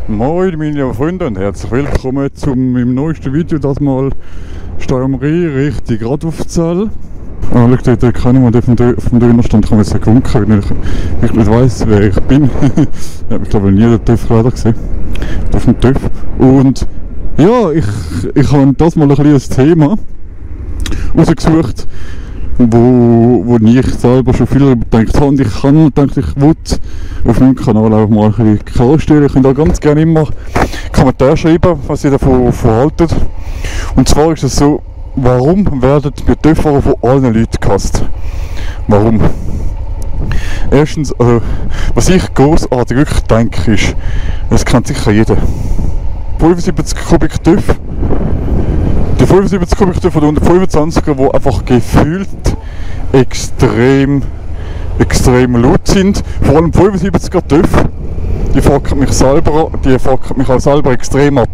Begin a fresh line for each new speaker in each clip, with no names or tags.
Moin meine Freunde und herzlich willkommen zu meinem neuesten Video. Das mal stehe am Rhein, Richtung Radolfzell. Ah, schau, da kann ich mal vom Dönerstand kann man jetzt gewunken, weil ich nicht weiss, wer ich bin. Ich glaube, nie den TÜV leider gesehen. Auf dem TÜV. Und ja, ich habe das mal ein bisschen ein Thema rausgesucht, wo ich selber schon viel gedacht habe. Und ich kann gedacht, ich will auf meinem Kanal auch mal ein bisschen klarstellen. Ich könnte auch ganz gerne immer Kommentare schreiben, was ihr davon haltet. Und zwar ist es so, warum werden wir TÜV-Fahrer von allen Leuten gehasst? Warum? Erstens, also, was ich grossartig wirklich denke, ist, das kennt sicher jeder. 75 Kubik TÜV. Die 75 Kubik TÜV oder 125er, die einfach gefühlt extrem laut sind. Vor allem 75er TÜV, die fucken mich auch selber extrem ab.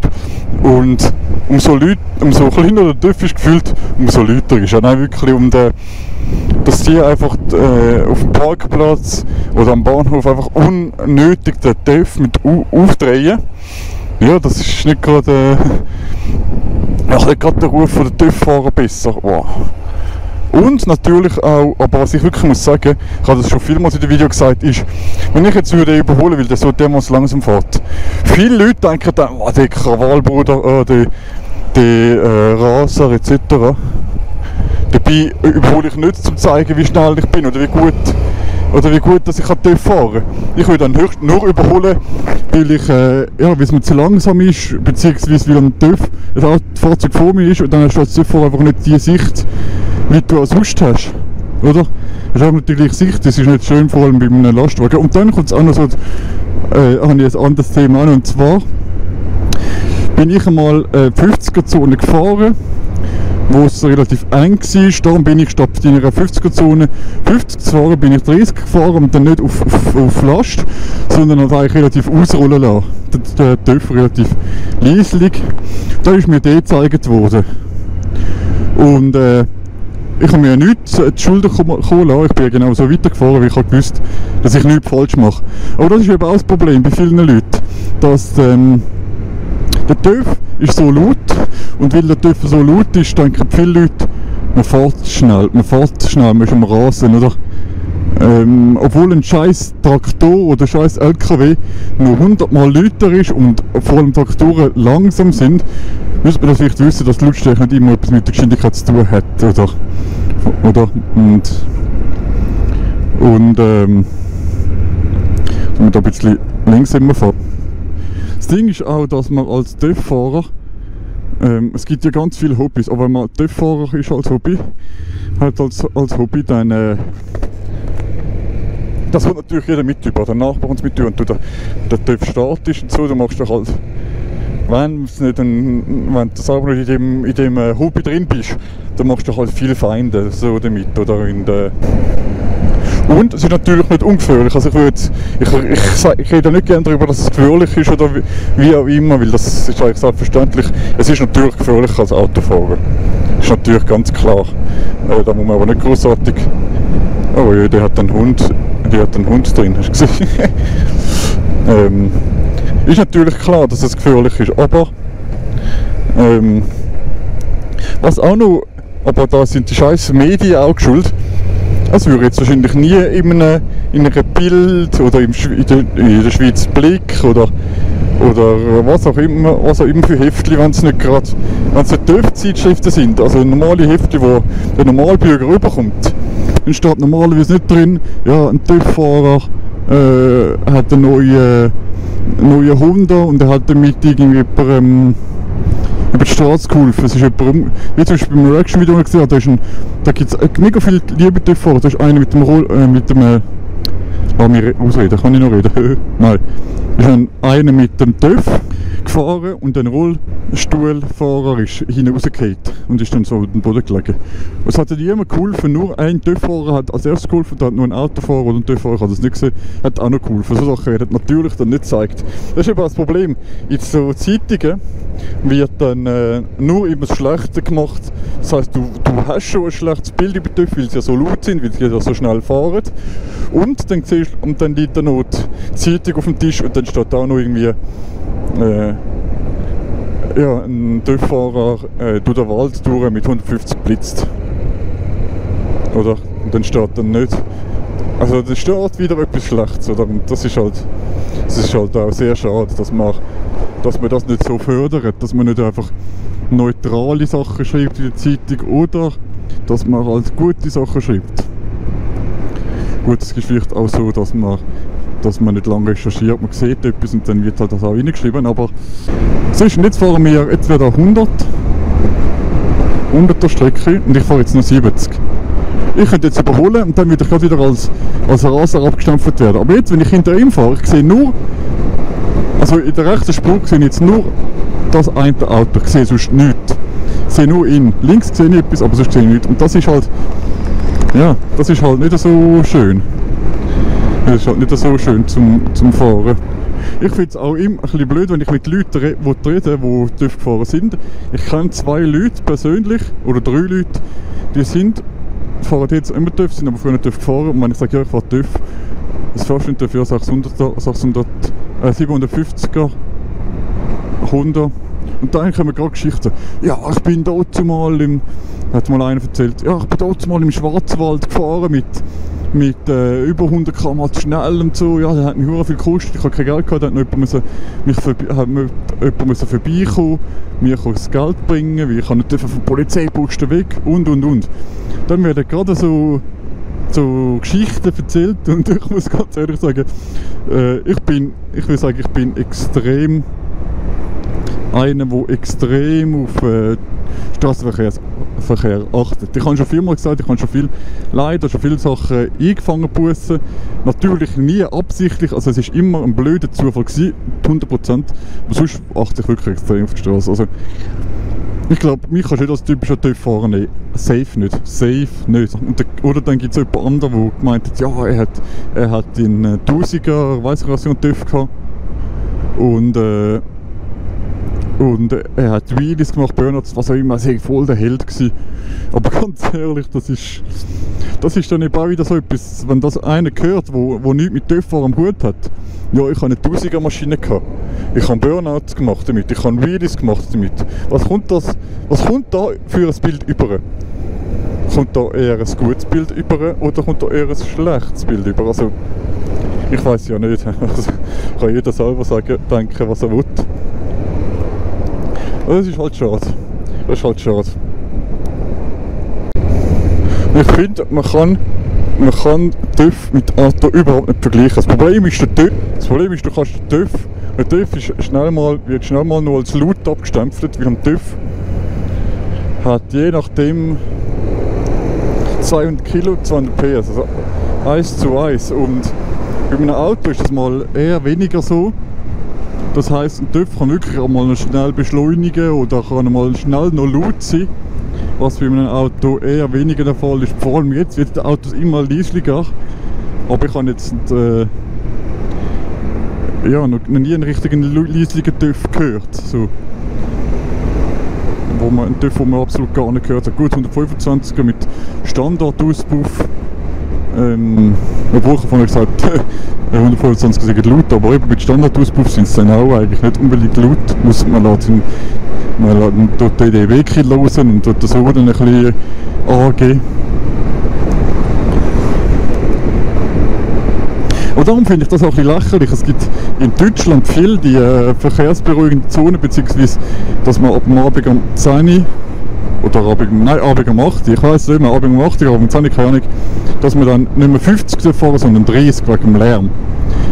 Und umso kleiner der TÜV ist gefühlt, umso lauter ist. Ja, nein, wirklich dass die einfach auf dem Parkplatz oder am Bahnhof einfach unnötig den TÜV mit aufdrehen. Ja, das ist nicht gerade der Ruf der TÜV-Fahrer besser. Wow. Und natürlich auch, aber was ich wirklich muss sagen, ich habe das schon vielmals in dem Video gesagt, ist, wenn ich jetzt würde überholen will, der so dermaßen langsam fährt. Viele Leute denken dann, oh, der Krawallbruder, der Raser etc. Dabei überhole ich nicht, um zu zeigen, wie schnell ich bin oder wie gut dass ich TÜV fahren kann. Ich will dann nur überholen, weil es mir zu langsam ist, beziehungsweise weil am TÜV das Fahrzeug vor mir ist und dann hast du als TÜV einfach nicht die Sicht, wie du sonst hast. Oder? Ich habe die gleiche Sicht, das ist nicht schön, vor allem bei einem Lastwagen. Und dann kommt es auch noch so, habe ich ein anderes Thema an, und zwar bin ich einmal 50er-Zone gefahren, wo es relativ eng war, darum bin ich statt in einer 50er-Zone 50 zu fahren, bin ich 30 gefahren und dann nicht auf Last, sondern hat eigentlich relativ ausrollen lassen. Der TÜV relativ leislich. Da ist mir der gezeigt worden. Und ich habe mir nichts die Schulter kommen lassen. Ich bin ja genau so weitergefahren, weil ich gewusst, dass ich nichts falsch mache. Aber das ist eben auch das Problem bei vielen Leuten, dass der TÜV ist so laut, und weil der TÜV so laut ist, denken viele Leute, man fährt schnell, man ist am Rasen, oder? Obwohl ein scheiß Traktor oder scheiß LKW nur 100-mal lauter ist und vor allem Traktoren langsam sind, müsste man das vielleicht wissen, dass die Lautstärke nicht immer etwas mit der Geschwindigkeit zu tun hat, oder? Und dass man da ein bisschen links immer fährt. Das Ding ist auch, dass man als TÜV-Fahrer, es gibt ja ganz viele Hobbys, aber wenn man TÜV-Fahrer ist als Hobby, als Hobby, dann das kommt natürlich jeder mit über, der Nachbar kommt mit über, und der TÜV startet und so, du machst doch halt, wenn du selber nicht in dem Hobby drin bist, dann machst du halt viele Feinde so damit, oder und es ist natürlich nicht ungefährlich. Also ich rede nicht gerne darüber, dass es gefährlich ist oder wie auch immer, weil das ist eigentlich selbstverständlich. Es ist natürlich gefährlich als Autofahrer. Das ist natürlich ganz klar. Da muss man aber nicht großartig. Oh ja, der hat einen Hund drin, hast du gesehen? Ist natürlich klar, dass es gefährlich ist, aber was auch noch, aber da sind die scheiß Medien auch schuld. Es würde jetzt wahrscheinlich nie in einem Bild oder in der Schweiz Blick oder was auch immer für Heftchen, wenn es nicht TÜV-Zeitschriften sind, also normale Heftchen, wo der Normalbürger rüberkommt, dann steht normalerweise nicht drin, ja, ein TÜV-Fahrer hat einen neuen Honda und er hat damit irgendwie über die Straße geholfen. Es ist jemand, wie zum Beispiel beim Reaction-Video gesehen, da gibt es mega viele liebe TÜV-Fahrer. Da ist einer mit dem lass mich ausreden, kann ich noch reden? Nein. Da ist einer mit dem TÜV gefahren und ein Rollstuhlfahrer ist hinten rausgefallen und ist dann so auf den Boden gelegen. Es hat niemand geholfen, nur ein TÜV-Fahrer hat als erstes geholfen, da hat nur ein Autofahrer oder ein TÜV-Fahrer, ich habe das nicht gesehen, hat auch noch geholfen. So Sachen hat natürlich dann nicht gezeigt. Das ist eben das Problem. In so Zeitungen wird dann nur immer das Schlechte gemacht. Das heisst, du hast schon ein schlechtes Bild über TÜV, weil sie ja so laut sind, weil sie ja so schnell fahren. Und dann liegt da noch die Zeitung auf dem Tisch und dann steht da noch irgendwie ja, ein TÜV-Fahrer durch den Wald durch mit 150 blitzt. Oder? Und dann steht dann nicht. Also dann steht wieder etwas Schlechtes. Oder? Und das ist halt auch sehr schade, dass man das nicht so fördert, dass man nicht einfach neutrale Sachen schreibt in der Zeitung oder dass man halt gute Sachen schreibt. Gut, es ist vielleicht auch so, dass man nicht lange recherchiert, man sieht etwas und dann wird halt das auch reingeschrieben, aber zwischen jetzt fahren wir, jetzt wird auch 100er Strecke und ich fahre jetzt noch 70. Ich könnte jetzt überholen und dann würde ich gerade wieder als Raser abgestampft werden. Aber jetzt, wenn ich hinter ihm fahre, ich sehe nur, also in der rechten Spur sehe ich jetzt nur das eine Auto, ich sehe sonst nichts. Ich sehe nur ihn. Links sehe ich etwas, aber sonst sehe ich nichts. Und das ist halt, ja, das ist halt nicht so schön. Das ist halt nicht so schön zum Fahren. Ich finde es auch immer ein bisschen blöd, wenn ich mit Leuten rede, die TÜV gefahren sind. Ich kenne 2 Leute persönlich, oder 3 Leute, die fahren jetzt immer TÜV, sind aber früher nicht TÜV gefahren. Und wenn ich sage, ja, ich fahre TÜV, das fährst du nicht TÜV, ja, 750er, 100. Und dann kommen gerade Geschichten. Ja, ich bin dort mal hat mal einer erzählt, ja, ich bin dort mal im Schwarzwald gefahren mit über 100 km schnell und so. Ja, das hat mich sehr viel gekostet. Ich habe kein Geld gehabt, da hat noch jemand vorbeikommen, mir das Geld bringen, weil ich nicht vom Polizeiposten weg und. Dann werden gerade so Geschichten erzählt und ich muss ganz ehrlich sagen, ich bin extrem einer, der extrem auf Straßenverkehr achtet. Ich habe schon vielmal gesagt, ich habe schon viele Sachen eingefangen bussen. Natürlich nie absichtlich, also es ist immer ein blöder Zufall gewesen, 100%. Aber sonst achte ich wirklich extrem auf die Straße. Also, ich glaube, mich kannst du nicht als typischer TÜV-Fahrer nehmen. Safe nicht. Oder dann gibt es jemand anderen, der gemeint hat, ja, er hat in 1000er, weiss ich was, einen TÜV gehabt. Und er hat Wheelies gemacht, Burnouts, was auch immer, er war voll der Held gewesen. Aber ganz ehrlich, das ist dann eben auch wieder so etwas, wenn das einer hört, wo nichts mit TÜV am Hut hat. Ja, ich habe eine 1000er Maschine gehabt. Ich habe Burnouts gemacht damit, ich habe Wheelies gemacht damit. Was kommt da für ein Bild über? Kommt da eher ein gutes Bild über oder kommt da eher ein schlechtes Bild über? Also, ich weiß ja nicht. Also, kann jeder selber denken, was er will. Das ist halt schade. Ich finde, man kann TÜV mit Auto überhaupt nicht vergleichen. Das Problem ist, du kannst den TÜV, der TÜV wird schnell mal nur als laut abgestempelt, weil ein TÜV hat je nachdem 200 Kilo, 200 PS, also 1:1. Und bei einem Auto ist das mal eher weniger so. Das heisst, ein TÜV kann wirklich auch mal schnell beschleunigen oder kann mal schnell noch laut sein, was bei einem Auto eher weniger der Fall ist. Vor allem jetzt wird die Autos immer leislicher, aber ich habe jetzt noch nie einen richtigen leislichen TÜV gehört. So. Ein TÜV, den man absolut gar nicht gehört hat. Gut, 125er mit Standardauspuff. Obwohl ich vorhin gesagt 125 sind laut, aber eben mit Standardauspuff sind sie dann auch eigentlich nicht unbedingt laut. Man lässt dort die EDW-Kill hören und dort so dann ein bisschen angehen. Und darum finde ich das auch ein bisschen lächerlich. Es gibt in Deutschland viel die verkehrsberuhigende Zone, beziehungsweise dass man ab dem Abend um 10 oder Abend um 8, ich weiss nicht mehr, Abend um 8, aber um 10, keine Ahnung, dass man dann nicht mehr 50 fahren, sondern 30 wegen dem Lärm.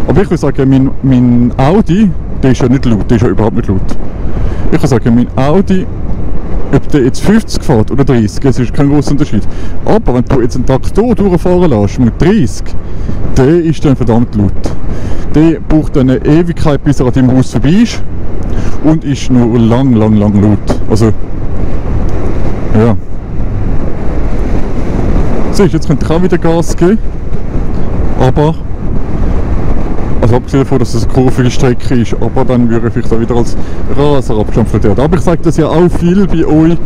Aber ich würde sagen, mein Audi, der ist ja nicht laut, der ist ja überhaupt nicht laut. Ich würde sagen, mein Audi, ob der jetzt 50 fährt oder 30, das ist kein grosser Unterschied. Aber wenn du jetzt einen Traktor durchfahren lässt mit 30, der ist dann verdammt laut. Der braucht eine Ewigkeit, bis er an deinem Haus vorbei ist und ist nur lang laut. Also, ja. Siehst, jetzt könnte ich auch wieder Gas geben, aber, also abgesehen davon, dass es eine kurvige Strecke ist, aber dann würde ich vielleicht auch wieder als Raser abgestampft werden. Aber ich sage das ja auch viel bei euch,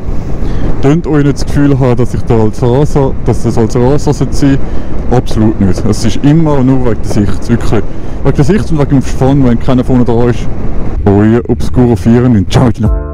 Könnt euch nicht das Gefühl haben, dass das als Raser sein sollte. Absolut nicht. Es ist immer nur wegen der Sicht, wirklich. Wegen der Sicht und wegen dem Spann, wenn keiner vorne da ist. Euer Obscuro 94. Ciao.